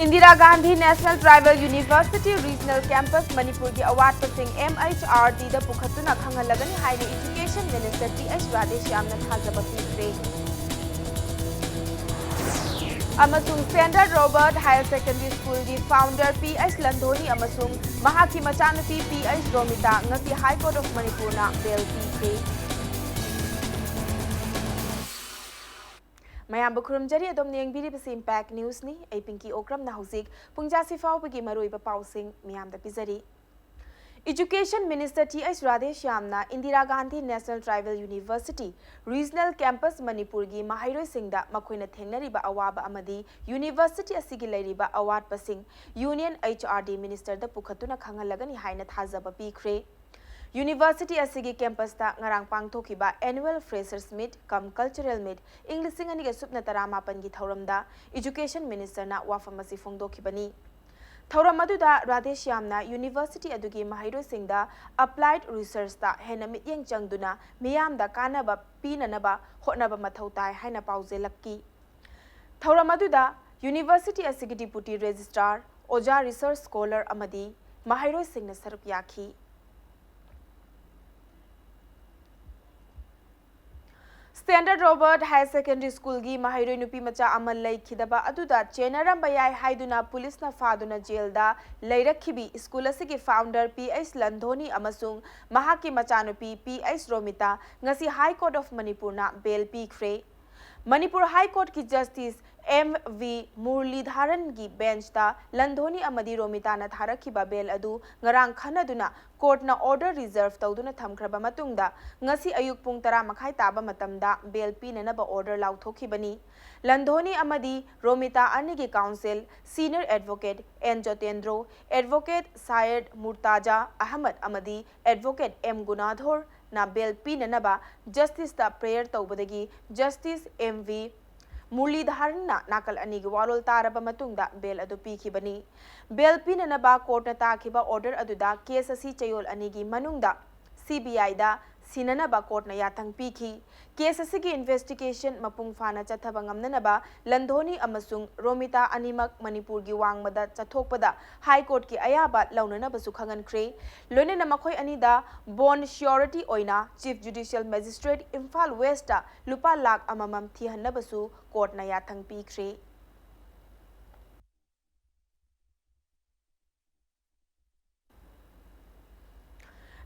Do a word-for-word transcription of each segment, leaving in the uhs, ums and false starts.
Indira Gandhi national tribal university regional campus ꯃꯅꯤꯄꯨꯔꯒꯤ ꯑꯋꯥꯠꯄꯁꯤꯡ MHRDꯗ ꯄꯨꯈꯠꯇꯨꯅ ꯈꯪꯍꯜꯂꯒꯅꯤ ꯍꯥꯏꯅ ꯏꯖꯨꯀꯦꯁꯟ ꯃꯤꯅꯤꯁꯇꯔ ꯇꯤ ꯑꯩꯆ ꯔꯥꯙꯦꯁ꯭ꯌꯥꯝꯅ ꯊꯥꯖꯕ ꯄꯤꯈ꯭ꯔꯦ꯫ ꯑꯃꯁꯨꯡ ꯁ꯭ꯇꯦꯟꯗꯔꯗ ꯔꯣꯕꯔꯠ ꯍꯥꯌꯔ ꯁꯦꯀꯦꯟꯗꯔꯤ ꯁ꯭ꯀꯨꯜꯒꯤ ꯐꯥꯎꯟꯗꯔ ꯄꯤ ꯑꯩꯆ ꯂꯟꯙꯣꯅꯤ ꯑꯃꯁꯨꯡ ꯃꯍꯥꯛꯀꯤ ꯃꯆꯥꯅꯨꯄꯤ ꯄꯤ ꯑꯩꯆ ꯔꯣꯃꯤꯇꯥ ꯉꯁꯤ ꯍꯥꯏ ꯀꯣꯔꯠ ꯑꯣꯐ ꯃꯅꯤꯄꯨꯔꯅ ꯕꯦꯜ ꯄꯤꯈ꯭ꯔꯦ꯫ ꯃꯌꯥꯝꯕꯨ ꯈꯨꯔꯨꯝꯖꯔꯤ꯫ ꯑꯗꯣꯝꯅ ꯌꯦꯡꯕꯤꯔꯤꯕꯁꯤ ꯏꯝꯄꯦꯛ ꯅ꯭ꯌꯨꯁꯅꯤ꯫ ꯑꯩ ꯄꯤꯡꯀꯤ ꯑꯣꯀ꯭ꯔꯝꯅ ꯍꯧꯖꯤꯛ ꯄꯨꯡꯖꯥꯁꯤ ꯐꯥꯎꯕꯒꯤ ꯃꯔꯨꯑꯣꯏꯕ ꯄꯥꯎꯁꯤꯡ ꯃꯤꯌꯥꯝꯗ ꯄꯤꯖꯔꯤ꯫ ꯏꯖꯨꯀꯦꯁꯟ ꯃꯤꯅꯤꯁꯇꯔ ꯇꯤ ꯑꯩꯆ ꯔꯥꯙꯦꯁ꯭ꯌꯥꯝꯅ Indira Gandhi national tribal university regional campus ꯃꯅꯤꯄꯨꯔꯒꯤ ꯃꯍꯩꯔꯣꯏꯁꯤꯡꯗ ꯃꯈꯣꯏꯅ ꯊꯦꯡꯅꯔꯤꯕ ꯑꯋꯥꯕ ꯑꯃꯗꯤ ꯌꯨꯅꯤꯚꯔꯁꯤꯇꯤ ꯑꯁꯤꯒꯤ ꯂꯩꯔꯤꯕ ꯑꯋꯥꯠꯄꯁꯤꯡ ꯌꯨꯅꯤꯌꯟ ꯑꯩꯆ ꯑꯥꯔ ꯗꯤ ꯃꯤꯅꯤꯁꯇꯔꯗ ꯄꯨꯈꯠꯇꯨꯅ ꯈꯪꯍꯜꯂꯒꯅꯤ ꯍꯥꯏꯅ ꯊꯥꯖꯕ ꯄꯤꯈ꯭ꯔꯦ꯫ ꯌꯨꯅꯤꯚꯔꯁꯤꯇꯤ ꯑꯁꯤꯒꯤ ꯀꯦꯝꯄꯁꯇ ꯉꯔꯥꯡ ꯄꯥꯡꯊꯣꯛꯈꯤꯕ annual freshers meet cum cultural meet ꯏꯪ ꯂꯤꯁꯤꯡ ꯑꯅꯤꯒ ꯁꯨꯞꯅ ꯇꯔꯥꯃꯥꯄꯟꯒꯤ ꯊꯧꯔꯝꯗ ꯏꯖꯨꯀꯦꯁꯟ ꯃꯤꯅꯤꯁꯇꯔꯅ ꯋꯥꯐꯝ ꯑꯁꯤ ꯐꯣꯡꯗꯣꯛꯈꯤꯕꯅꯤ꯫ ꯊꯧꯔꯝ ꯑꯗꯨꯗ ꯔꯥꯙꯦꯁ꯭ꯌꯥꯝꯅ ꯌꯨꯅꯤꯚꯔꯁꯤꯇꯤ ꯑꯗꯨꯒꯤ ꯃꯍꯩꯔꯣꯏꯁꯤꯡꯗ ꯑꯦꯄ꯭ꯂꯥꯏꯗ ꯔꯤꯁꯔꯆꯇ ꯍꯦꯟꯅ ꯃꯤꯠꯌꯦꯡ ꯆꯪꯗꯨꯅ ꯃꯤꯌꯥꯝꯗ ꯀꯥꯟꯅꯕ ꯄꯤꯅꯅꯕ ꯍꯣꯠꯅꯕ ꯃꯊꯧ ꯇꯥꯏ ꯍꯥꯏꯅ ꯄꯥꯎꯖꯦꯜꯂꯛꯈꯤ꯫ ꯊꯧꯔꯝ ꯑꯗꯨꯗ ꯌꯨꯅꯤꯚꯔꯁꯤꯇꯤ ꯑꯁꯤꯒꯤ ꯗꯤꯄꯨꯇꯤ ꯔꯦꯖꯤꯁꯇ꯭ꯔꯥꯔ, ꯑꯣꯖꯥ, ꯔꯤꯁꯔꯆ ꯁ꯭ꯀꯣꯂꯔ ꯑꯃꯗꯤ ꯃꯍꯩꯔꯣꯏꯁꯤꯡꯅ ꯁꯔꯨꯛ ꯌꯥꯈꯤ꯫ ꯁ꯭ꯇꯦꯟꯗꯔꯗ ꯔꯣꯕꯔꯠ ꯍꯥꯌꯔ ꯁꯦꯀꯦꯟꯗꯔꯤ ꯁ꯭ꯀꯨꯜꯒꯤ ꯃꯍꯩꯔꯣꯏ ꯅꯨꯄꯤ ꯃꯆꯥ ꯑꯃ ꯂꯩꯈꯤꯗꯕ ꯑꯗꯨꯗ ꯆꯦꯟꯅꯔꯝꯕ ꯌꯥꯏ ꯍꯥꯏꯗꯨꯅ ꯄꯨꯂꯤꯁꯅ ꯐꯥꯗꯨꯅ ꯖꯦꯜꯗ ꯂꯩꯔꯛꯈꯤꯕꯤ ꯁ꯭ꯀꯨꯜ ꯑꯁꯤꯒꯤ ꯐꯥꯎꯟꯗꯔ ꯄꯤ ꯑꯩꯆ ꯂꯟꯙꯣꯅꯤ ꯑꯃꯁꯨꯡ ꯃꯍꯥꯛꯀꯤ ꯃꯆꯥꯅꯨꯄꯤ ꯄꯤ ꯑꯩꯆ ꯔꯣꯃꯤꯇꯥ ꯉꯁꯤ ꯍꯥꯏ ꯀꯣꯔꯠ ꯑꯣꯐ ꯃꯅꯤꯄꯨꯔꯅ ꯕꯦꯜ ꯄꯤꯈ꯭ꯔꯦ꯫ ꯃꯅꯤꯄꯨꯔ ꯍꯥꯏ ꯀꯣꯔꯠꯀꯤ ꯖꯁꯇꯤꯁ ꯑꯦꯝ ꯚꯤ ꯃꯨꯔꯂꯤꯙꯥꯔꯟꯒꯤ ꯕꯦꯟꯆꯇ ꯂꯟꯙꯣꯅꯤ ꯑꯃꯗꯤ ꯔꯣꯃꯤꯇꯥꯅ ꯊꯥꯔꯛꯈꯤꯕ ꯕꯦꯜ ꯑꯗꯨ ꯉꯔꯥꯡ ꯈꯟꯅꯗꯨꯅ ꯀꯣꯔꯠꯅ ꯑꯣꯔꯗꯔ ꯔꯤꯖꯔꯚ ꯇꯧꯗꯨꯅ ꯊꯝꯈ꯭ꯔꯕ ꯃꯇꯨꯡꯗ ꯉꯁꯤ ꯑꯌꯨꯛ ꯄꯨꯡ ꯇꯔꯥ ꯃꯈꯥꯏ ꯇꯥꯕ ꯃꯇꯝꯗ ꯕꯦꯜ ꯄꯤꯅꯅꯕ ꯑꯣꯔꯗꯔ ꯂꯥꯎꯊꯣꯛꯈꯤꯕꯅꯤ꯫ ꯂꯟꯙꯣꯅꯤ ꯑꯃꯗꯤ ꯔꯣꯃꯤꯇꯥ ꯑꯅꯤꯒꯤ counsel senior advocate N Jotendro, advocate Sayed Murtaza Ahmad ꯑꯃꯗꯤ ꯑꯦꯗꯚꯣꯀꯦꯠ ꯑꯦꯝ ꯒꯨꯅꯥꯙꯣꯔꯅ ꯕꯦꯜ ꯄꯤꯅꯅꯕ ꯖꯁꯇꯤꯁꯇ ꯄ꯭ꯔꯦꯌꯔ ꯇꯧꯕꯗꯒꯤ ꯖꯁꯇꯤꯁ ꯑꯦꯝ ꯚꯤ ꯃꯨꯔꯂꯤꯙꯥꯔꯟꯅ ꯅꯥꯀꯜ ꯑꯅꯤꯒꯤ ꯋꯥꯔꯣꯜ ꯇꯥꯔꯕ ꯃꯇꯨꯡꯗ ꯕꯦꯜ ꯑꯗꯨ ꯄꯤꯈꯤꯕꯅꯤ꯫ ꯕꯦꯜ ꯄꯤꯅꯅꯕ ꯀꯣꯔꯠꯅ ꯇꯥꯈꯤꯕ ꯑꯣꯔꯗꯔ ꯑꯗꯨꯗ ꯀꯦꯁ ꯑꯁꯤ ꯆꯌꯣꯜ ꯑꯅꯤꯒꯤ ꯃꯅꯨꯡꯗ ꯁꯤ ꯕꯤ ꯑꯥꯏꯗ ꯁꯤꯟꯅꯅꯕ ꯀꯣꯔꯠꯅ ꯌꯥꯊꯪ ꯄꯤꯈꯤ꯫ ꯀꯦꯁ ꯑꯁꯤꯒꯤ ꯏꯟꯚꯦꯁꯇꯤꯒꯦꯁꯟ ꯃꯄꯨꯡ ꯐꯥꯅ ꯆꯠꯊꯕ ꯉꯝꯅꯅꯕ ꯂꯟꯙꯣꯅꯤ ꯑꯃꯁꯨꯡ ꯔꯣꯃꯤꯇꯥ ꯑꯅꯤꯃꯛ ꯃꯅꯤꯄꯨꯔꯒꯤ ꯋꯥꯡꯃꯗ ꯆꯠꯊꯣꯛꯄꯗ ꯍꯥꯏ ꯀꯣꯔꯠꯀꯤ ꯑꯌꯥꯕ ꯂꯧꯅꯅꯕꯁꯨ ꯈꯪꯍꯟꯈ꯭ꯔꯦ꯫ ꯂꯣꯏꯅꯅ ꯃꯈꯣꯏ ꯑꯅꯤꯗ ꯕꯣꯟꯗ ꯁꯤꯌꯣꯔꯤꯇꯤ ꯑꯣꯏꯅ ꯆꯤꯐ ꯖꯨꯗꯤꯁꯤꯌꯦꯜ ꯃꯦꯖꯤꯁꯇ꯭ꯔꯦꯠ ꯏꯝꯐꯥꯜ ꯋꯦꯁꯇ ꯂꯨꯄꯥ ꯂꯥꯈ ꯑꯃꯃꯝ ꯊꯤꯍꯟꯅꯕꯁꯨ ꯀꯣꯔꯠꯅ ꯌꯥꯊꯪ ꯄꯤꯈ꯭ꯔꯦ꯫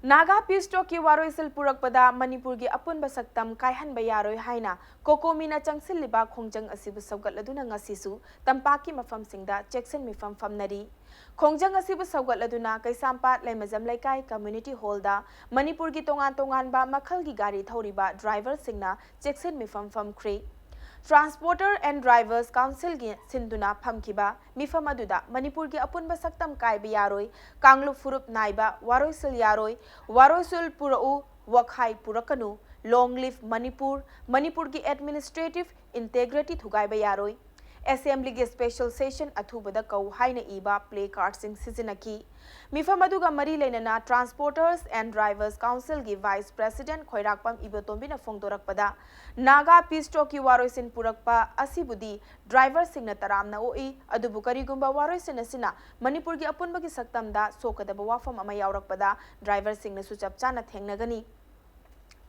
ꯅꯥꯒꯥ ꯄꯤꯁ ꯇꯣꯛꯀꯤ ꯋꯥꯔꯣꯏꯁꯤꯜ ꯄꯨꯔꯛꯄꯗ ꯃꯅꯤꯄꯨꯔꯒꯤ ꯑꯄꯨꯟꯕ ꯁꯛꯇꯝ ꯀꯥꯏꯍꯟꯕ ꯌꯥꯔꯣꯏ ꯍꯥꯏꯅ ꯀꯣꯀꯣꯃꯤꯅ ꯆꯪꯁꯤꯜꯂꯤꯕ ꯈꯣꯡꯖꯪ ꯑꯁꯤꯕꯨ ꯁꯧꯒꯠꯂꯗꯨꯅ ꯉꯁꯤꯁꯨ ꯇꯝꯄꯥꯛꯀꯤ ꯃꯐꯝꯁꯤꯡꯗ ꯆꯦꯛꯁꯤꯟ ꯃꯤꯐꯝ ꯐꯝꯅꯔꯤ꯫ ꯈꯣꯡꯖꯪ ꯑꯁꯤꯕꯨ ꯁꯧꯒꯠꯂꯗꯨꯅ ꯀꯩꯁꯥꯝꯄꯥꯠ ꯂꯩꯃꯖꯝ ꯂꯩꯀꯥꯏ ꯀꯝꯃ꯭ꯌꯨꯅꯤꯇꯤ ꯍꯣꯜꯗ ꯃꯅꯤꯄꯨꯔꯒꯤ ꯇꯣꯉꯥꯟ ꯇꯣꯉꯥꯟꯕ ꯃꯈꯜꯒꯤ ꯒꯥꯔꯤ ꯊꯧꯔꯤꯕ ꯗ꯭ꯔꯥꯏꯚꯔꯁꯤꯡꯅ ꯆꯦꯛꯁꯤꯟ ꯃꯤꯐꯝ ꯐꯝꯈ꯭ꯔꯦ꯫ Transporter and Drivers Councilꯒꯤ ꯁꯤꯟꯗꯨꯅ ꯐꯝꯈꯤꯕ ꯃꯤꯐꯝ ꯑꯗꯨꯗ ꯃꯅꯤꯄꯨꯔꯒꯤ ꯑꯄꯨꯟꯕ ꯁꯛꯇꯝ ꯀꯥꯏꯕ ꯌꯥꯔꯣꯏ, ꯀꯥꯡꯂꯨꯞ ꯐꯨꯔꯨꯞ ꯅꯥꯏꯕ ꯋꯥꯔꯣꯏꯁꯤꯜ ꯌꯥꯔꯣꯏ, ꯋꯥꯔꯣꯏꯁꯤꯜ ꯄꯨꯔꯛꯎ, ꯋꯥꯈꯥꯏ ꯄꯨꯔꯛꯀꯅꯨ, Long Live Manipur, ꯃꯅꯤꯄꯨꯔꯒꯤ administrative integrity ꯊꯨꯒꯥꯏꯕ ꯌꯥꯔꯣꯏ, ꯑꯦꯁꯦꯝꯕ꯭ꯂꯤꯒꯤ ꯁ꯭ꯄꯦꯁꯦꯜ ꯁꯦꯁꯟ ꯑꯊꯨꯕꯗ ꯀꯧ ꯍꯥꯏꯅ ꯏꯕ ꯄ꯭ꯂꯦ ꯀꯥꯔꯗꯁꯤꯡ ꯁꯤꯖꯤꯟꯅꯈꯤ꯫ ꯃꯤꯐꯝ ꯑꯗꯨꯒ ꯃꯔꯤ ꯂꯩꯅꯅ Transporters and Drivers Councilꯒꯤ ꯚꯥꯏꯁ ꯄ꯭ꯔꯦꯁꯤꯗꯦꯟꯠ ꯈꯣꯏꯔꯥꯛꯄꯝ ꯏꯕꯣꯇꯣꯝꯕꯤꯅ ꯐꯣꯡꯗꯣꯔꯛꯄꯗ, ꯅꯥꯒꯥ ꯄꯤꯁ ꯇꯣꯛꯀꯤ ꯋꯥꯔꯣꯏꯁꯤꯟ ꯄꯨꯔꯛꯄ ꯑꯁꯤꯕꯨꯗꯤ ꯗ꯭ꯔꯥꯏꯚꯔꯁꯤꯡꯅ ꯇꯔꯥꯝꯅ ꯑꯣꯛꯏ, ꯑꯗꯨꯕꯨ ꯀꯔꯤꯒꯨꯝꯕ ꯋꯥꯔꯣꯏꯁꯤꯟ ꯑꯁꯤꯅ ꯃꯅꯤꯄꯨꯔꯒꯤ ꯑꯄꯨꯟꯕꯒꯤ ꯁꯛꯇꯝꯗ ꯁꯣꯛꯀꯗꯕ ꯋꯥꯐꯝ ꯑꯃ ꯌꯥꯎꯔꯛꯄꯗ ꯗ꯭ꯔꯥꯏꯚꯔꯁꯤꯡꯅꯁꯨ ꯆꯞ ꯆꯥꯅ ꯊꯦꯡꯅꯒꯅꯤ꯫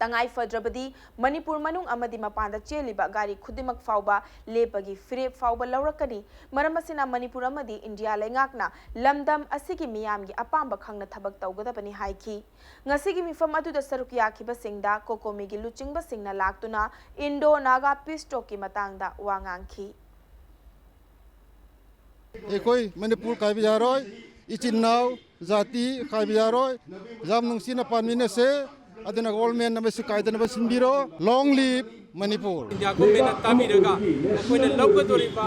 ꯇꯉꯥꯏ ꯐꯗ꯭ꯔꯕꯗꯤ ꯃꯅꯤꯄꯨꯔ ꯃꯅꯨꯡ ꯑꯃꯗꯤ ꯃꯄꯥꯟꯗ ꯆꯦꯜꯂꯤꯕ ꯒꯥꯔꯤ ꯈꯨꯗꯤꯡꯃꯛ ꯐꯥꯎꯕ ꯂꯦꯞꯄꯒꯤ ꯐꯤꯔꯦꯞ ꯐꯥꯎꯕ ꯂꯧꯔꯛꯀꯅꯤ꯫ ꯃꯔꯝ ꯑꯁꯤꯅ ꯃꯅꯤꯄꯨꯔ ꯑꯃꯗꯤ ꯏꯟꯗꯤꯌꯥ ꯂꯩꯉꯥꯛꯅ ꯂꯝꯗꯝ ꯑꯁꯤꯒꯤ ꯃꯤꯌꯥꯝꯒꯤ ꯑꯄꯥꯝꯕ ꯈꯪꯅ ꯊꯕꯛ ꯇꯧꯒꯗꯕꯅꯤ ꯍꯥꯏꯈꯤ꯫ ꯉꯁꯤꯒꯤ ꯃꯤꯐꯝ ꯑꯗꯨꯗ ꯁꯔꯨꯛ ꯌꯥꯈꯤꯕꯁꯤꯡꯗ ꯀꯣꯀꯣꯃꯤꯒꯤ ꯂꯨꯆꯤꯡꯕꯁꯤꯡꯅ ꯂꯥꯛꯇꯨꯅ ꯏꯟꯗꯣ ꯅꯥꯒꯥ ꯄꯤꯁ ꯇꯣꯛꯀꯤ ꯃꯇꯥꯡꯗ ꯋꯥ ꯉꯥꯡꯈꯤ꯫ ꯑꯩꯈꯣꯏ ꯃꯅꯤꯄꯨꯔ ꯀꯥꯏꯕ ꯌꯥꯔꯣꯏ, ꯏꯆꯤꯟ ꯏꯅꯥꯎ ꯖꯥꯇꯤ ꯀꯥꯏꯕ ꯌꯥꯔꯣꯏ, ꯌꯥꯝ ꯅꯨꯡꯁꯤꯅ ꯄꯥꯟꯃꯤꯟꯅꯁꯦ꯫ ꯑꯗꯨꯅ ꯒꯣꯚꯔꯟꯃꯦꯟꯠꯅ ꯃꯁꯤ ꯀꯥꯏꯗꯅꯕ ꯁꯤꯟꯕꯤꯔꯣ꯫ Long live Manipur. ꯏꯟꯗꯤꯌꯥ ꯒꯣꯔꯃꯦꯟꯅ ꯇꯥꯕꯤꯔꯒ ꯃꯈꯣꯏꯅ ꯂꯧꯒꯗꯧꯔꯤꯕ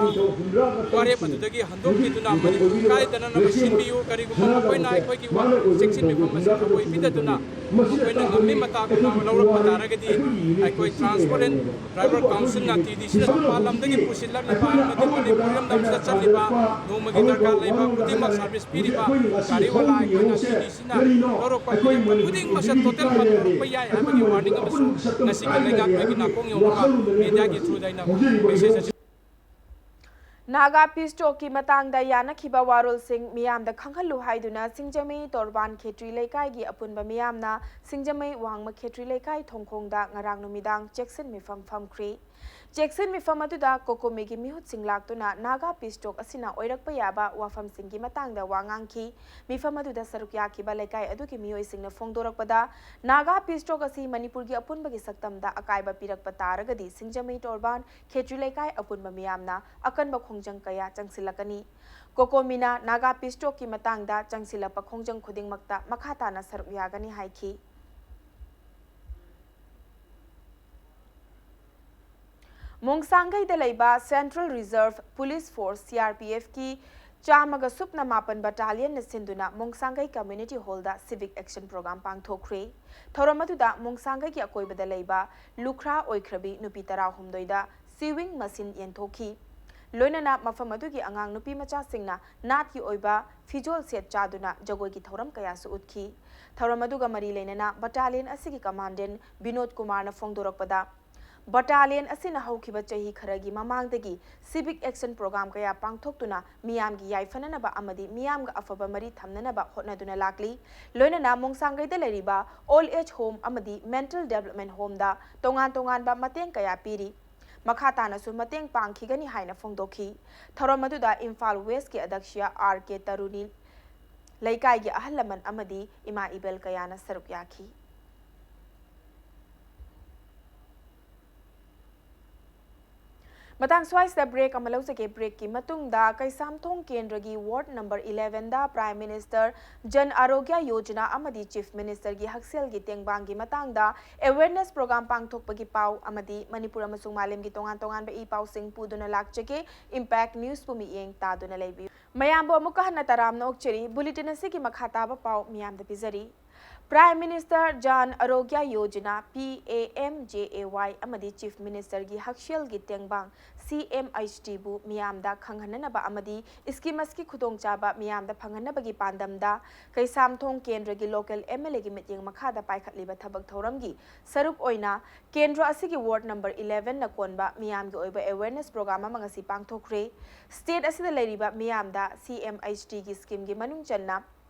ꯋꯥꯔꯦꯞ ꯑꯗꯨꯗꯒꯤ ꯍꯟꯗꯣꯛꯄꯤꯗꯨꯅ ꯃꯅꯤꯄꯨꯔ ꯀꯥꯏꯗꯅꯅꯕ ꯁꯤꯟꯕꯤꯌꯨ꯫ ꯀꯔꯤꯒꯨꯝꯕ ꯃꯈꯣꯏꯅ ꯑꯩꯈꯣꯏꯒꯤ ꯋꯥꯐꯝ ꯆꯦꯛꯁꯤꯟ ꯃꯤꯐꯝ ꯑꯁꯤ ꯊꯑꯣꯏ ꯄꯤꯗꯗꯨꯅ ꯃꯈꯣꯏꯅ ꯉꯝꯃꯤ ꯃꯇꯥꯒꯨꯝꯅ ꯂꯧꯔꯛꯄ ꯇꯥꯔꯒꯗꯤ ꯑꯩꯈꯣꯏ ꯇ꯭ꯔꯥꯟꯁꯄꯣꯔꯠ ꯑꯦꯟ ꯗ꯭ꯔꯥꯏꯚꯔ ꯀꯥꯎꯟꯁꯤꯜꯅ ꯇꯤ ꯗꯤ ꯁꯤꯗ ꯃꯄꯥꯟ ꯂꯝꯗꯒꯤ ꯄꯨꯁꯤꯜꯂꯛꯂꯤꯕ ꯑꯃꯗꯤ ꯃꯅꯤꯄꯨꯔ ꯏꯔꯝꯗꯝꯁꯤꯗ ꯆꯠꯂꯤꯕ ꯅꯣꯡꯃꯒꯤ ꯗꯔꯀꯥꯔ ꯂꯩꯕ ꯈꯨꯗꯤꯡꯃꯛ ꯁꯥꯔꯚꯤꯁ ꯄꯤꯔꯤꯕ ꯒꯥꯔꯤ ꯋꯥꯂꯥ ꯑꯩꯈꯣꯏꯅ ꯇꯤ ꯗꯤ ꯁꯤꯅ ꯂꯧꯔꯛꯄ ꯈꯨꯗꯤꯡꯃꯛ ꯈꯨꯗꯤꯡꯃꯛꯁꯦ ꯇꯣꯇꯦꯜ ꯐꯟ ꯂꯧꯔꯛꯄ ꯌꯥꯏ ꯍꯥꯏꯕꯒꯤ ꯋꯥꯔꯅꯤꯡ ꯑꯃꯁꯨ ꯉꯁꯤꯒꯤ ꯂꯩꯉꯥꯛꯄꯒꯤ ꯅꯥꯀꯣꯡ ꯌꯧꯅꯕ ꯃꯦꯗꯤꯌꯥꯒꯤ ꯊ꯭ꯔꯨꯗ ꯑꯩꯅ ꯃꯦꯁꯦꯖ ꯑꯁꯤ ꯅꯥꯒꯥ ꯄꯤꯁ ꯇꯣꯛꯀꯤ ꯃꯇꯥꯡꯗ ꯌꯥꯅꯈꯤꯕ ꯋꯥꯔꯣꯜꯁꯤꯡ ꯃꯤꯌꯥꯝꯗ ꯈꯪꯍꯜꯂꯨ ꯍꯥꯏꯗꯨꯅ ꯁꯤꯡꯖꯃꯩ ꯇꯣꯔꯕꯥꯟ ꯈꯦꯇ꯭ꯔꯤ ꯂꯩꯀꯥꯏꯒꯤ ꯑꯄꯨꯟꯕ ꯃꯤꯌꯥꯝꯅ ꯁꯤꯡꯖꯃꯩ ꯋꯥꯡꯃ ꯈꯦꯇ꯭ꯔꯤ ꯂꯩꯀꯥꯏ ꯊꯣꯡꯈꯣꯡꯗ ꯉꯔꯥꯡ ꯅꯨꯃꯤꯗꯥꯡ ꯆꯦꯛꯁꯤꯟ ꯃꯤꯐꯝ ꯐꯝꯈ꯭ꯔꯤ꯫ ꯆꯦꯛꯁꯤꯟ ꯃꯤꯐꯝ ꯑꯗꯨꯗ ꯀꯣꯀꯣꯃꯤꯒꯤ ꯃꯤꯍꯨꯠꯁꯤꯡ ꯂꯥꯛꯇꯨꯅ ꯅꯥꯒꯥ ꯄꯤꯁ ꯇꯣꯛ ꯑꯁꯤꯅ ꯑꯣꯏꯔꯛꯄ ꯌꯥꯕ ꯋꯥꯐꯝꯁꯤꯡꯒꯤ ꯃꯇꯥꯡꯗ ꯋꯥ ꯉꯥꯡꯈꯤ꯫ ꯃꯤꯐꯝ ꯑꯗꯨꯗ ꯁꯔꯨꯛ ꯌꯥꯈꯤꯕ ꯂꯩꯀꯥꯏ ꯑꯗꯨꯒꯤ ꯃꯤꯑꯣꯏꯁꯤꯡꯅ ꯐꯣꯡꯗꯣꯔꯛꯄꯗ, ꯅꯥꯒꯥ ꯄꯤꯁ ꯇꯣꯛ ꯑꯁꯤ ꯃꯅꯤꯄꯨꯔꯒꯤ ꯑꯄꯨꯟꯕꯒꯤ ꯁꯛꯇꯝꯗ ꯑꯀꯥꯏꯕ ꯄꯤꯔꯛꯄ ꯇꯥꯔꯒꯗꯤ ꯁꯤꯡꯖꯃꯩ ꯇꯣꯔꯕꯥꯟ ꯈꯦꯇ꯭ꯔꯤ ꯂꯩꯀꯥꯏ ꯑꯄꯨꯟꯕ ꯃꯤꯌꯥꯝꯅ ꯑꯀꯟꯕ ꯈꯣꯡꯖꯪ ꯀꯌꯥ ꯆꯪꯁꯤꯜꯂꯛꯀꯅꯤ꯫ ꯀꯣꯀꯣꯃꯤꯅ ꯅꯥꯒꯥ ꯄꯤꯁ ꯇꯣꯛꯀꯤ ꯃꯇꯥꯡꯗ ꯆꯪꯁꯤꯜꯂꯛꯄ ꯈꯣꯡꯖꯪ ꯈꯨꯗꯤꯡꯃꯛꯇ ꯃꯈꯥ ꯇꯥꯅ ꯁꯔꯨꯛ ꯌꯥꯒꯅꯤ ꯍꯥꯏꯈꯤ꯫ ꯃꯣꯡꯁꯥꯡꯒꯩꯗ ꯂꯩꯕ Central Reserve Police Force, C R P F ꯀꯤ ꯆꯥꯝꯃꯒ ꯁꯨꯞꯅ ꯃꯥꯄꯟ ꯕꯠꯇꯥꯂꯤꯌꯟꯅ ꯁꯤꯟꯗꯨꯅ ꯃꯣꯡꯁꯥꯡꯒꯩ Community Hall ꯗ Civic Action Program ꯄꯥꯡꯊꯣꯛꯈ꯭ꯔꯦ꯫ ꯊꯧꯔꯝ ꯑꯗꯨꯗ ꯃꯣꯡꯁꯥꯡꯒꯩꯒꯤ ꯑꯀꯣꯏꯕꯗ ꯂꯩꯕ ꯂꯨꯈ꯭ꯔꯥ ꯑꯣꯏꯈ꯭ꯔꯕꯤ ꯅꯨꯄꯤ ꯇꯔꯥꯍꯨꯝꯗꯣꯏꯗ sewing machine ꯌꯦꯟꯊꯣꯛꯈꯤ꯫ ꯂꯣꯏꯅꯅ ꯃꯐꯝ ꯑꯗꯨꯒꯤ ꯑꯉꯥꯡ ꯅꯨꯄꯤ ꯃꯆꯥꯁꯤꯡꯅ ꯅꯥꯠꯀꯤ ꯑꯣꯏꯕ ꯐꯤꯖꯣꯜ ꯁꯦꯠ ꯆꯥꯗꯨꯅ ꯖꯒꯣꯏꯒꯤ ꯊꯧꯔꯝ ꯀꯌꯥꯁꯨ ꯎꯠꯈꯤ꯫ ꯊꯧꯔꯝ ꯑꯗꯨꯒ ꯃꯔꯤ ꯂꯩꯅꯅ ꯕꯠꯇꯥꯂꯤꯌꯟ ꯑꯁꯤꯒꯤ ꯀꯃꯥꯟꯗꯦꯟ ꯕꯤꯅꯣꯗ ꯀꯨꯃꯥꯔꯅ ꯐꯣꯡꯗꯣꯔꯛꯄꯗ, ꯕꯠꯇꯥꯂꯤꯌꯟ ꯑꯁꯤꯅ ꯍꯧꯈꯤꯕ ꯆꯍꯤ ꯈꯔꯒꯤ ꯃꯃꯥꯡꯗꯒꯤ Civic Action Program ꯀꯌꯥ ꯄꯥꯡꯊꯣꯛꯇꯨꯅ ꯃꯤꯌꯥꯝꯒꯤ ꯌꯥꯏꯐꯅꯅꯕ ꯑꯃꯗꯤ ꯃꯤꯌꯥꯝꯒ ꯑꯐꯕ ꯃꯔꯤ ꯊꯝꯅꯅꯕ ꯍꯣꯠꯅꯗꯨꯅ ꯂꯥꯛꯂꯤ꯫ ꯂꯣꯏꯅꯅ ꯃꯣꯡꯁꯥꯡꯒꯩꯗ ꯂꯩꯔꯤꯕ Old Age Home ꯑꯃꯗꯤ Mental Development Home ꯗ ꯇꯣꯉꯥꯟ ꯇꯣꯉꯥꯟꯕ ꯃꯇꯦꯡ ꯀꯌꯥ ꯄꯤꯔꯤ꯫ ꯃꯈꯥ ꯇꯥꯅꯁꯨ ꯃꯇꯦꯡ ꯄꯥꯡꯈꯤꯒꯅꯤ ꯍꯥꯏꯅ ꯐꯣꯡꯗꯣꯛꯈꯤ꯫ ꯊꯧꯔꯝ ꯑꯗꯨꯗ ꯏꯝꯐꯥꯜ West ꯀꯤ ꯑꯗꯛꯁꯤꯌꯥ ꯑꯥꯔ ꯀꯦ ꯇꯔꯨꯅꯤ, ꯂꯩꯀꯥꯏꯒꯤ ꯑꯍꯜ ꯂꯃꯟ ꯑꯃꯗꯤ ꯏꯃꯥ ꯏꯕꯦꯜ ꯀꯌꯥꯅ ꯁꯔꯨꯛ ꯌꯥꯈꯤ꯫ ꯃꯇꯥꯡ ꯁ꯭ꯋꯥꯏꯁꯤꯗ ꯕ꯭ꯔꯦꯛ ꯑꯃ ꯂꯧꯖꯒꯦ꯫ ꯕ꯭ꯔꯦꯛꯀꯤ ꯃꯇꯨꯡꯗ ꯀꯩꯁꯥꯝꯊꯣꯡ ꯀꯦꯟꯗ꯭ꯔꯒꯤ ꯋꯥꯔꯗ ꯅꯝꯕꯔ ꯏꯂꯦꯚꯦꯟꯗ Prime Minister Jan Arogya Yojana ꯑꯃꯗꯤ Chief Ministerꯒꯤ ꯍꯛꯁꯦꯜꯒꯤ ꯇꯦꯡꯕꯥꯡꯒꯤ ꯃꯇꯥꯡꯗ awareness program ꯄꯥꯡꯊꯣꯛꯄꯒꯤ ꯄꯥꯎ ꯑꯃꯗꯤ ꯃꯅꯤꯄꯨꯔ ꯑꯃꯁꯨꯡ ꯃꯥꯂꯦꯝꯒꯤ ꯇꯣꯉꯥꯟ ꯇꯣꯉꯥꯟꯕ ꯏ ꯄꯥꯎꯁꯤꯡ ꯄꯨꯗꯨꯅ ꯂꯥꯛꯆꯒꯦ꯫ Impact Newsꯄꯨ ꯃꯤꯠꯌꯦꯡ ꯇꯥꯗꯨꯅ ꯂꯩꯕꯤꯌꯨ꯫ ꯃꯌꯥꯝꯕꯨ ꯑꯃꯨꯛꯀ ꯍꯟꯅ ꯇꯔꯥꯝꯅ ꯑꯣꯛꯆꯔꯤ꯫ Bulletin ꯑꯁꯤꯒꯤ ꯃꯈꯥ ꯇꯥꯕ ꯄꯥꯎ ꯃꯤꯌꯥꯝꯗ ꯄꯤꯖꯔꯤ꯫ Prime Minister Jan Arogya Yojana, P A M J A Y, ꯑꯃꯗꯤ Chief Ministerꯒꯤ ꯍꯛꯁꯦꯜꯒꯤ ꯇꯦꯡꯕꯥꯡ, C M H T ꯕꯨ ꯃꯤꯌꯥꯝꯗ ꯈꯪꯍꯟꯅꯅꯕ ꯑꯃꯗꯤ scheme ꯑꯁꯤꯒꯤ ꯈꯨꯗꯣꯡꯆꯥꯕ ꯃꯤꯌꯥꯝꯗ ꯐꯪꯍꯟꯅꯕꯒꯤ ꯄꯥꯟꯗꯝꯗ ꯀꯩꯁꯥꯝꯊꯣꯡ ꯀꯦꯟꯗ꯭ꯔꯒꯤ local M L Aꯒꯤ ꯃꯤꯠꯌꯦꯡ ꯃꯈꯥꯗ ꯄꯥꯏꯈꯠꯂꯤꯕ ꯊꯕꯛ ꯊꯧꯔꯝꯒꯤ ꯁꯔꯨꯛ ꯑꯣꯏꯅ ꯀꯦꯟꯗ꯭ꯔ ꯑꯁꯤꯒꯤ ꯋꯥꯔꯗ ꯅꯝꯕꯔ ꯏꯂꯦꯚꯦꯟꯅ ꯀꯣꯟꯕ ꯃꯤꯌꯥꯝꯒꯤ ꯑꯣꯏꯕ awareness program ꯑꯃ ꯉꯁꯤ ꯄꯥꯡꯊꯣꯛꯈ꯭ꯔꯦ꯫ State ꯑꯁꯤꯗ ꯂꯩꯔꯤꯕ ꯃꯤꯌꯥꯝꯗ C M H Tꯒꯤ schemeꯒꯤ ꯃꯅꯨꯡ ꯆꯟꯅ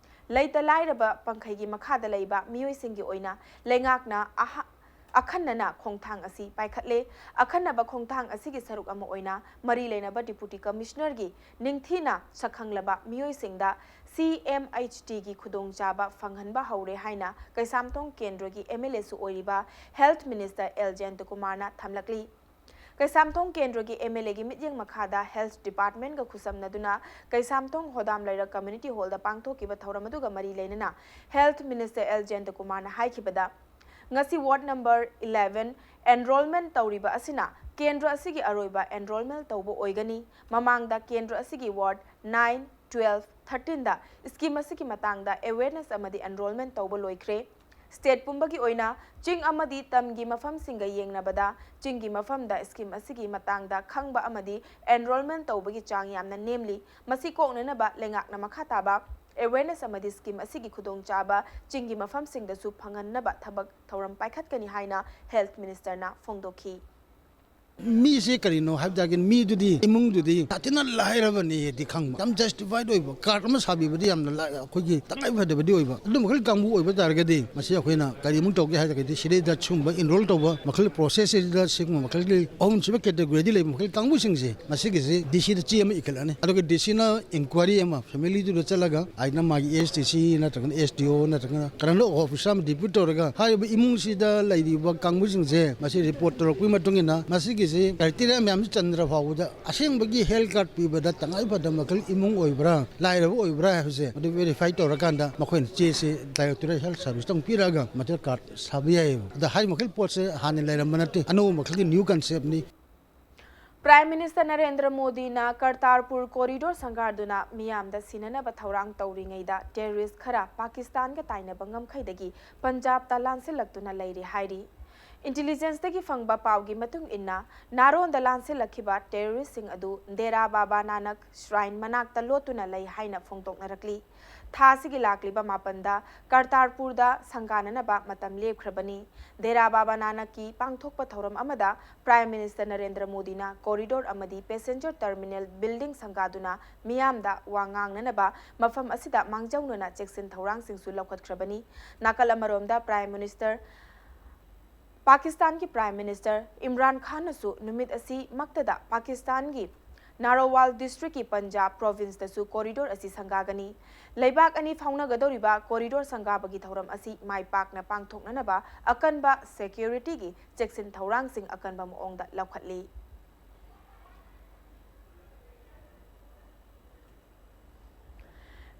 ꯂꯩꯇ ꯂꯥꯏꯔꯕ ꯄꯪꯈꯩꯒꯤ ꯃꯈꯥꯗ ꯂꯩꯕ ꯃꯤꯑꯣꯏꯁꯤꯡꯒꯤ ꯑꯣꯏꯅ ꯂꯩꯉꯥꯛꯅ ꯑꯍ-, ꯑꯈꯟꯅꯅ ꯈꯣꯡꯊꯥꯡ ꯑꯁꯤ ꯄꯥꯏꯈꯠꯂꯦ꯫ ꯑꯈꯟꯅꯕ ꯈꯣꯡꯊꯥꯡ ꯑꯁꯤꯒꯤ ꯁꯔꯨꯛ ꯑꯃ ꯑꯣꯏꯅ ꯃꯔꯤ ꯂꯩꯅꯕ Deputy Commissionerꯒꯤ ꯅꯤꯡꯊꯤꯅ ꯁꯛꯈꯪꯂꯕ ꯃꯤꯑꯣꯏꯁꯤꯡꯗ C M H Tꯒꯤ ꯈꯨꯗꯣꯡꯆꯥꯕ ꯐꯪꯍꯟꯕ ꯍꯧꯔꯦ ꯍꯥꯏꯅ ꯀꯩꯁꯥꯝꯊꯣꯡ ꯀꯦꯟꯗ꯭ꯔꯒꯤ M L Aꯁꯨ ꯑꯣꯏꯔꯤꯕ Health Minister L Jayantakumarꯅ ꯊꯝꯂꯛꯂꯤ꯫ ꯀꯩꯁꯥꯝꯊꯣꯡ ꯀꯦꯟꯗ꯭ꯔꯒꯤ M L Aꯒꯤ ꯃꯤꯠꯌꯦꯡ ꯃꯈꯥꯗ Health Departmentꯒ ꯈꯨꯠꯁꯝꯅꯗꯨꯅ ꯀꯩꯁꯥꯝꯊꯣꯡ ꯍꯣꯗꯥꯝ ꯂꯩꯔꯛ Community Hallꯗ ꯄꯥꯡꯊꯣꯛꯈꯤꯕ ꯊꯧꯔꯝ ꯑꯗꯨꯒ ꯃꯔꯤ ꯂꯩꯅꯅ Health Minister L Jayantakumarꯅ ꯍꯥꯏꯈꯤꯕꯗ, ꯉꯁꯤ ꯋꯥꯔꯗ ꯅꯝꯕꯔ ꯏꯂꯦꯚꯦꯟ enrollment ꯇꯧꯔꯤꯕ ꯑꯁꯤꯅ ꯀꯦꯟꯗ꯭ꯔ ꯑꯁꯤꯒꯤ ꯑꯔꯣꯏꯕ enrollment ꯇꯧꯕ ꯑꯣꯏꯒꯅꯤ꯫ ꯃꯃꯥꯡꯗ ꯀꯦꯟꯗ꯭ꯔ ꯑꯁꯤꯒꯤ ꯋꯥꯔꯗ ꯅꯥꯏꯟ, ꯇꯨꯋꯦꯜꯐ, ꯊꯥꯔꯇꯤꯟꯗ scheme ꯑꯁꯤꯒꯤ ꯃꯇꯥꯡꯗ awareness ꯑꯃꯗꯤ enrollment ꯇꯧꯕ ꯂꯣꯏꯈ꯭ꯔꯦ꯫ State ꯄꯨꯝꯕꯒꯤ ꯑꯣꯏꯅ ꯆꯤꯡ ꯑꯃꯗꯤ ꯇꯝꯒꯤ ꯃꯐꯝꯁꯤꯡꯒ ꯌꯦꯡꯅꯕꯗ ꯆꯤꯡꯒꯤ ꯃꯐꯝꯗ scheme ꯑꯁꯤꯒꯤ ꯃꯇꯥꯡꯗ ꯈꯪꯕ ꯑꯃꯗꯤ enrollment ꯇꯧꯕꯒꯤ ꯆꯥꯡ ꯌꯥꯝꯅ ꯅꯦꯝꯂꯤ꯫ ꯃꯁꯤ ꯀꯣꯛꯅꯅꯕ ꯂꯩꯉꯥꯛꯅ ꯃꯈꯥ ꯇꯥꯕ awareness ꯑꯃꯗꯤ scheme ꯑꯁꯤꯒꯤ ꯈꯨꯗꯣꯡꯆꯥꯕ ꯆꯤꯡꯒꯤ ꯃꯐꯝꯁꯤꯡꯗꯁꯨ ꯐꯪꯍꯟꯅꯕ ꯊꯕꯛ ꯊꯧꯔꯝ ꯄꯥꯏꯈꯠꯀꯅꯤ ꯍꯥꯏꯅ Health Ministerꯅ ꯐꯣꯡꯗꯣꯛꯈꯤ꯫ ꯃꯤꯁꯦ ꯀꯔꯤꯅꯣ ꯍꯥꯏꯕ ꯇꯥꯔꯒꯗꯤ, ꯃꯤꯗꯨꯗꯤ, ꯏꯃꯨꯡꯗꯨꯗꯤ ꯌꯥꯝ ꯊꯤꯅ ꯂꯥꯏꯔꯕꯅꯦꯗꯤ ꯈꯪꯕ, ꯌꯥꯝ justified ꯑꯣꯏꯕ, card ꯑꯃ ꯁꯥꯕꯤꯕꯗꯤ ꯌꯥꯝꯅ ꯂꯥꯏ-, ꯑꯩꯈꯣꯏꯒꯤ ꯇꯉꯥꯏ ꯐꯗꯕꯗꯤ ꯑꯣꯏꯕ꯫ ꯑꯗꯨꯝꯕ ꯃꯈꯜ ꯀꯥꯡꯕꯨ ꯑꯣꯏꯕ ꯇꯥꯔꯒꯗꯤ, ꯃꯁꯤ ꯑꯩꯈꯣꯏꯅ ꯀꯔꯤꯃꯨꯛ ꯇꯧꯒꯦ ꯍꯥꯏꯔꯒꯗꯤ, ꯁꯤꯗꯩꯗ ꯁꯤꯒꯨꯝꯕ enroll ꯇꯧꯕ ꯃꯈꯜ process ꯁꯤꯗ ꯁꯤꯒꯨꯝꯕ ꯃꯈꯜꯒꯤ ꯑꯍꯨꯝꯁꯨꯕ category ꯗ ꯂꯩꯕ ꯃꯈꯜ ꯀꯥꯡꯕꯨꯁꯤꯡꯁꯦ, ꯃꯁꯤꯒꯤꯁꯦ D C ꯗ ꯆꯦ ꯑꯃ ꯏꯈꯠꯂꯅꯤ꯫ ꯑꯗꯨꯒ D C ꯅ inquiry ꯑꯃ family ꯗꯨꯗ ꯆꯠꯂꯒ, ꯑꯩꯅ ꯃꯥꯒꯤ S D C ꯅꯠꯇ꯭ꯔꯒꯅ S D O ꯅꯠꯇ꯭ꯔꯒꯅ ꯀꯔꯝꯕ officer ꯑꯃ depute ꯇꯧꯔꯒ, ꯍꯥꯏꯔꯤꯕ ꯏꯃꯨꯡꯁꯤꯗ ꯂꯩꯔꯤꯕ ꯀꯥꯡꯕꯨꯁꯤꯡꯁꯦ ꯃꯁꯤ report ꯇꯧꯔꯛꯄꯒꯤ ꯃꯇꯨꯡ ꯏꯟꯅ, ꯃꯁꯤꯒꯤ ꯁꯤ ꯀ꯭ꯔꯥꯏꯇꯦꯔꯤꯌꯥ ꯃꯌꯥꯝꯁꯤ ꯆꯟꯗ꯭ꯔ ꯐꯥꯎꯕꯗ ꯑꯁꯦꯡꯕꯒꯤ ꯍꯦꯜꯊ ꯀꯥꯔꯗ ꯄꯤꯕꯗ ꯇꯉꯥꯏ ꯐꯗꯕ ꯃꯈꯜ ꯏꯃꯨꯡ ꯑꯣꯏꯕ꯭ꯔꯥ, ꯂꯥꯏꯔꯕ ꯑꯣꯏꯕ꯭ꯔꯥ ꯍꯥꯏꯕꯁꯦ ꯃꯗꯨ ꯚꯦꯔꯤꯐꯥꯏ ꯇꯧꯔꯀꯥꯟꯗ ꯃꯈꯣꯏꯅ ꯆꯦꯁꯤ ꯗꯥꯏꯔꯦꯛꯇꯣꯔꯦꯠ ꯍꯦꯜꯊ ꯁꯥꯔꯚꯤꯁꯇ ꯑꯃꯨꯛ ꯄꯤꯔꯛꯑꯒ ꯃꯗꯨꯗ ꯀꯥꯔꯗ ꯁꯥꯕ ꯌꯥꯏꯑꯕ꯫ ꯑꯗ ꯍꯥꯏꯔꯤꯕ ꯃꯈꯩ ꯄꯣꯠꯁꯦ ꯍꯥꯟꯅ ꯂꯩꯔꯝꯕ ꯅꯠꯇꯦ, ꯑꯅꯧꯕ ꯃꯈꯜꯒꯤ ꯅ꯭ꯌꯨ ꯀꯟꯁꯦꯞꯅꯤ꯫ Prime Minister ꯅꯔꯦꯟꯗ꯭ꯔ ꯃꯣꯗꯤꯅ ꯀꯔꯇꯥꯔꯄꯨꯔ ꯀꯣꯔꯤꯗꯣꯔ ꯁꯪꯒꯥꯗꯨꯅ ꯃꯤꯌꯥꯝꯗ ꯁꯤꯟꯅꯅꯕ ꯊꯧꯔꯥꯡ ꯇꯧꯔꯤꯉꯩꯗ ꯇꯦꯔꯣꯔꯤꯁ ꯈꯔ ꯄꯥꯀꯤꯁꯇꯥꯟꯒ ꯇꯥꯏꯅꯕ ꯉꯝꯈꯩꯗꯒꯤ ꯄꯟꯖꯥꯕꯇ ꯂꯥꯟꯁꯤꯜꯂꯛꯇꯨꯅ ꯂꯩꯔꯤ ꯍꯥꯏꯔꯤ꯫ ꯏꯟꯇꯤꯂꯤꯖꯦꯟꯁꯇꯒꯤ ꯐꯪꯕ ꯄꯥꯎꯒꯤ ꯃꯇꯨꯡ ꯏꯟꯅ, ꯅꯥꯔꯣꯟꯗ ꯂꯥꯟꯁꯤꯜꯂꯛꯈꯤꯕ ꯇꯦꯔꯣꯔꯤꯁꯁꯤꯡ ꯑꯗꯨ ꯗꯦꯔꯥ ꯕꯥꯕꯥ ꯅꯥꯅꯛ ꯁ꯭ꯔꯥꯏꯟ ꯃꯅꯥꯛꯇ ꯂꯣꯠꯇꯨꯅ ꯂꯩ ꯍꯥꯏꯅ ꯐꯣꯡꯗꯣꯛꯅꯔꯛꯂꯤ꯫ ꯊꯥ ꯑꯁꯤꯒꯤ ꯂꯥꯛꯂꯤꯕ ꯃꯥꯄꯟꯗ ꯀꯔꯇꯥꯔꯄꯨꯔꯗ ꯁꯪꯒꯥꯅꯅꯕ ꯃꯇꯝ ꯂꯦꯞꯈ꯭ꯔꯕꯅꯤ꯫ ꯗꯦꯔꯥ ꯕꯥꯕꯥ ꯅꯥꯅꯛꯀꯤ ꯄꯥꯡꯊꯣꯛꯄ ꯊꯧꯔꯝ ꯑꯃꯗ Prime Minister ꯅꯔꯦꯟꯗ꯭ꯔ ꯃꯣꯗꯤꯅ ꯀꯣꯔꯤꯗꯣꯔ ꯑꯃꯗꯤ ꯄꯦꯁꯦꯟꯖꯔ ꯇꯔꯃꯤꯅꯦꯜ ꯕꯤꯜꯗꯤꯡ ꯁꯪꯒꯥꯗꯨꯅ ꯃꯤꯌꯥꯝꯗ ꯋꯥ ꯉꯥꯡꯅꯅꯕ ꯃꯐꯝ ꯑꯁꯤꯗ ꯃꯥꯡꯖꯧꯅꯅ ꯆꯦꯛꯁꯤꯟ ꯊꯧꯔꯥꯡꯁꯤꯡꯁꯨ ꯂꯧꯈꯠꯈ꯭ꯔꯕꯅꯤ꯫ ꯅꯥꯀꯜ ꯑꯃꯔꯣꯝꯗ Prime Minister, ꯄꯥꯀꯤꯁꯇꯥꯟꯒꯤ Prime Minister Imran ꯈꯥꯟꯅꯁꯨ ꯅꯨꯃꯤꯠ ꯑꯁꯤ ꯃꯛꯇꯗ ꯄꯥꯀꯤꯁꯇꯥꯟꯒꯤ ꯅꯥꯔꯣꯋꯥꯜ ꯗꯤꯁꯇ꯭ꯔꯤꯛꯀꯤ ꯄꯟꯖꯥꯕ ꯄ꯭ꯔꯣꯚꯤꯟꯁꯇꯁꯨ ꯀꯣꯔꯤꯗꯣꯔ ꯑꯁꯤ ꯁꯪꯒꯥꯒꯅꯤ꯫ ꯂꯩꯕꯥꯛ ꯑꯅꯤ ꯐꯥꯎꯅꯒꯗꯧꯔꯤꯕ ꯀꯣꯔꯤꯗꯣꯔ ꯁꯪꯒꯥꯕꯒꯤ ꯊꯧꯔꯝ ꯑꯁꯤ ꯃꯥꯏ ꯄꯥꯛꯅ ꯄꯥꯡꯊꯣꯛꯅꯅꯕ ꯑꯀꯟꯕ ꯁꯦꯀ꯭ꯌꯨꯔꯤꯇꯤꯒꯤ ꯆꯦꯛꯁꯤꯟ ꯊꯧꯔꯥꯡꯁꯤꯡ ꯑꯀꯟꯕ ꯃꯑꯣꯡꯗ ꯂꯧꯈꯠꯂꯤ꯫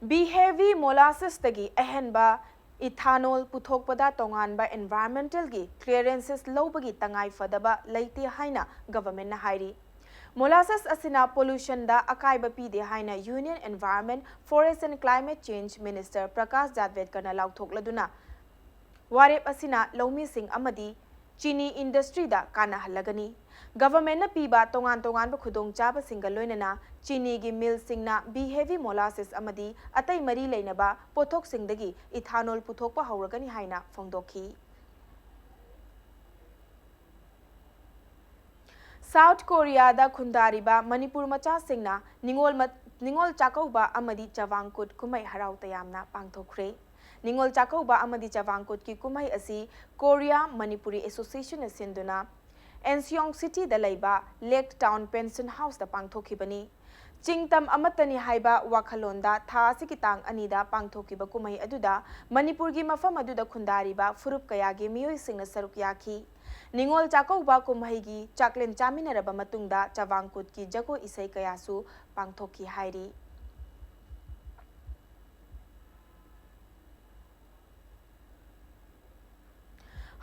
ꯕꯤꯍꯦꯚꯤ ꯃꯣꯂꯥꯁꯤꯁꯇꯒꯤ ꯑꯍꯦꯟꯕ ꯏꯊꯥꯅꯣꯜ ꯄꯨꯊꯣꯛꯄꯗ ꯇꯣꯉꯥꯟꯕ ꯏꯟꯚꯥꯏꯔꯟꯃꯦꯟꯇꯦꯜꯒꯤ ꯀ꯭ꯂꯤꯌꯔꯦꯟꯁꯦꯁ ꯂꯧꯕꯒꯤ ꯇꯉꯥꯏ ꯐꯗꯕ ꯂꯩꯇꯦ ꯍꯥꯏꯅ ꯒꯚꯔꯟꯃꯦꯟꯠꯅ ꯍꯥꯏꯔꯤ꯫ ꯃꯣꯂꯥꯁꯤꯁ ꯑꯁꯤꯅ ꯄꯣꯂꯨꯁꯟꯗ ꯑꯀꯥꯏꯕ ꯄꯤꯗꯦ ꯍꯥꯏꯅ Union Environment, Forest and Climate Change Minister Prakash ꯖꯥꯚꯗꯦꯀꯔꯅ ꯂꯥꯎꯊꯣꯛꯂꯗꯨꯅ ꯋꯥꯔꯦꯞ ꯑꯁꯤꯅ ꯂꯧꯃꯤꯁꯤꯡ ꯑꯃꯗꯤ ꯆꯤꯅꯤ ꯏꯟꯗꯁꯇ꯭ꯔꯤꯗ ꯀꯥꯟꯅꯍꯜꯂꯒꯅꯤ꯫ ꯒꯚꯔꯟꯃꯦꯟꯠꯅ ꯄꯤꯕ ꯇꯣꯉꯥꯟ ꯇꯣꯉꯥꯟꯕ ꯈꯨꯗꯣꯡꯆꯥꯕꯁꯤꯡꯒ ꯂꯣꯏꯅꯅ ꯆꯤꯅꯤꯒꯤ ꯃꯤꯜꯁꯤꯡꯅ ꯕꯤꯍꯦꯚꯤ ꯃꯣꯂꯥꯁꯤꯁ ꯑꯃꯗꯤ ꯑꯇꯩ ꯃꯔꯤ ꯂꯩꯅꯕ ꯄꯣꯠꯊꯣꯛꯁꯤꯡꯗꯒꯤ ꯏꯊꯥꯅꯣꯜ ꯄꯨꯊꯣꯛꯄ ꯍꯧꯔꯒꯅꯤ ꯍꯥꯏꯅ ꯐꯣꯡꯗꯣꯛꯈꯤ꯫ ꯁꯥꯎꯊ ꯀꯣꯔꯤꯌꯥꯗ ꯈꯨꯟꯗꯥꯔꯤꯕ ꯃꯅꯤꯄꯨꯔ ꯃꯆꯥꯁꯤꯡꯅ ꯅꯤꯉꯣꯜ ꯃ-, ꯅꯤꯉꯣꯜ ꯆꯥꯛꯀꯧꯕ ꯑꯃꯗꯤ ꯆꯥꯕꯥꯡꯀꯨꯠ ꯀꯨꯝꯍꯩ ꯍꯔꯥꯎ ꯇꯌꯥꯝꯅ ꯄꯥꯡꯊꯣꯛꯈ꯭ꯔꯦ꯫ ꯅꯤꯉꯣꯜ ꯆꯥꯛꯀꯧꯕ ꯑꯃꯗꯤ ꯆꯥꯕꯥꯡꯀꯨꯠꯀꯤ ꯀꯨꯝꯍꯩ ꯑꯁꯤ ꯀꯣꯔꯤꯌꯥ ꯃꯅꯤꯄꯨꯔꯤ ꯑꯦꯁꯣꯁꯤꯌꯦꯁꯟꯅ ꯁꯤꯟꯗꯨꯅ ꯑꯦꯟꯁꯤꯌꯣꯡ ꯁꯤꯇꯤꯗ ꯂꯩꯕ ꯂꯦꯛ ꯇꯥꯎꯟ ꯄꯦꯟꯁꯟ ꯍꯥꯎꯁꯇ ꯄꯥꯡꯊꯣꯛꯈꯤꯕꯅꯤ꯫ ꯆꯤꯡꯇꯝ ꯑꯃꯠꯇꯅꯤ ꯍꯥꯏꯕ ꯋꯥꯈꯜꯂꯣꯟꯗ ꯊꯥ ꯑꯁꯤꯒꯤ ꯇꯥꯡ ꯑꯅꯤꯗ ꯄꯥꯡꯊꯣꯛꯈꯤꯕ ꯀꯨꯝꯍꯩ ꯑꯗꯨꯗ ꯃꯅꯤꯄꯨꯔꯒꯤ ꯃꯐꯝ ꯑꯗꯨꯗ ꯈꯨꯟꯗꯥꯔꯤꯕ ꯐꯨꯔꯨꯞ ꯀꯌꯥꯒꯤ ꯃꯤꯑꯣꯏꯁꯤꯡꯅ ꯁꯔꯨꯛ ꯌꯥꯈꯤ꯫ ꯅꯤꯉꯣꯜ ꯆꯥꯛꯀꯧꯕ ꯀꯨꯝꯍꯩꯒꯤ ꯆꯥꯛꯂꯦꯟ ꯆꯥꯃꯤꯟꯅꯔꯕ ꯃꯇꯨꯡꯗ ꯆꯕꯥꯡꯀꯨꯠꯀꯤ ꯖꯒꯣꯏ ꯏꯁꯩ ꯀꯌꯥꯁꯨ ꯄꯥꯡꯊꯣꯛꯈꯤ ꯍꯥꯏꯔꯤ꯫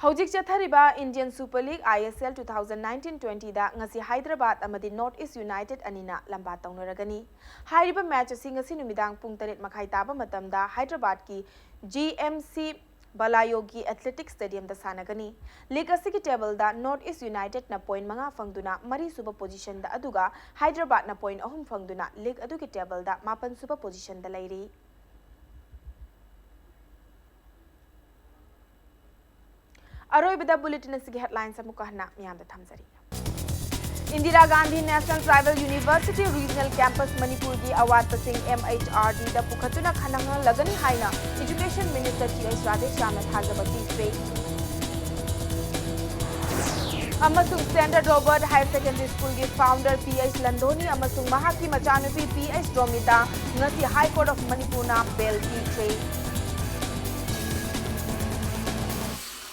ꯍꯧꯖꯤꯛ ꯆꯠꯊꯔꯤꯕ Indian Super League, I S L, two thousand nineteen twenty ꯗ ꯉꯁꯤ ꯍꯥꯏꯗ꯭ꯔꯕꯥꯗ ꯑꯃꯗꯤ North East United ꯑꯅꯤꯅ ꯂꯝꯕꯥ ꯇꯧꯅꯔꯒꯅꯤ꯫ ꯍꯥꯏꯔꯤꯕ ꯃꯦꯆ ꯑꯁꯤ ꯉꯁꯤ ꯅꯨꯃꯤꯗꯥꯡ ꯄꯨꯡ ꯇꯔꯦꯠ ꯃꯈꯥꯏ ꯇꯥꯕ ꯃꯇꯝꯗ ꯍꯥꯏꯗ꯭ꯔꯕꯥꯗꯀꯤ G M C Balayogi Athletic Stadium ꯗ ꯁꯥꯟꯅꯒꯅꯤ꯫ ꯂꯤꯒ ꯑꯁꯤꯒꯤ ꯇꯦꯕꯜꯗ North East United ꯅ ꯄꯣꯏꯟ ꯃꯉꯥ ꯐꯪꯗꯨꯅ ꯃꯔꯤꯁꯨꯕ ꯄꯣꯖꯤꯁꯟꯗ, ꯑꯗꯨꯒ ꯍꯥꯏꯗ꯭ꯔꯕꯥꯗꯅ ꯄꯣꯏꯟ ꯑꯍꯨꯝ ꯐꯪꯗꯨꯅ ꯂꯤꯒ ꯑꯗꯨꯒꯤ ꯇꯦꯕꯜꯗ ꯃꯥꯄꯟꯁꯨꯕ ꯄꯣꯖꯤꯁꯟꯗ ꯂꯩꯔꯤ꯫ ꯑꯔꯣꯏꯕꯗ ꯕꯨꯂꯦꯇꯤꯟ ꯑꯁꯤꯒꯤ ꯍꯦꯗꯂꯥꯏꯟꯁ ꯑꯃꯨꯛꯀ ꯍꯟꯅ ꯃꯤꯌꯥꯝꯗ ꯊꯝꯖꯔꯤ꯫ Indira Gandhi National Tribal University Regional Campus ꯃꯅꯤꯄꯨꯔꯒꯤ ꯑꯋꯥꯠꯄꯁꯤꯡ M H R D ꯗ ꯄꯨꯈꯠꯇꯨꯅ ꯈꯪꯍꯜꯂꯒꯅꯤ ꯍꯥꯏꯅ Education Minister Th Radheshyamꯅ ꯊꯥꯖꯕ ꯄꯤꯈ꯭ꯔꯦ꯫ ꯑꯃꯁꯨꯡ Standard Robert Higher Secondary School ꯒꯤ founder P H Landhoni ꯑꯃꯁꯨꯡ ꯃꯍꯥꯛꯀꯤ ꯃꯆꯥꯅꯨꯄꯤ P H Romita ꯉꯁꯤ High Court of ꯃꯅꯤꯄꯨꯔꯅ bail ꯄꯤꯈ꯭ꯔꯦ꯫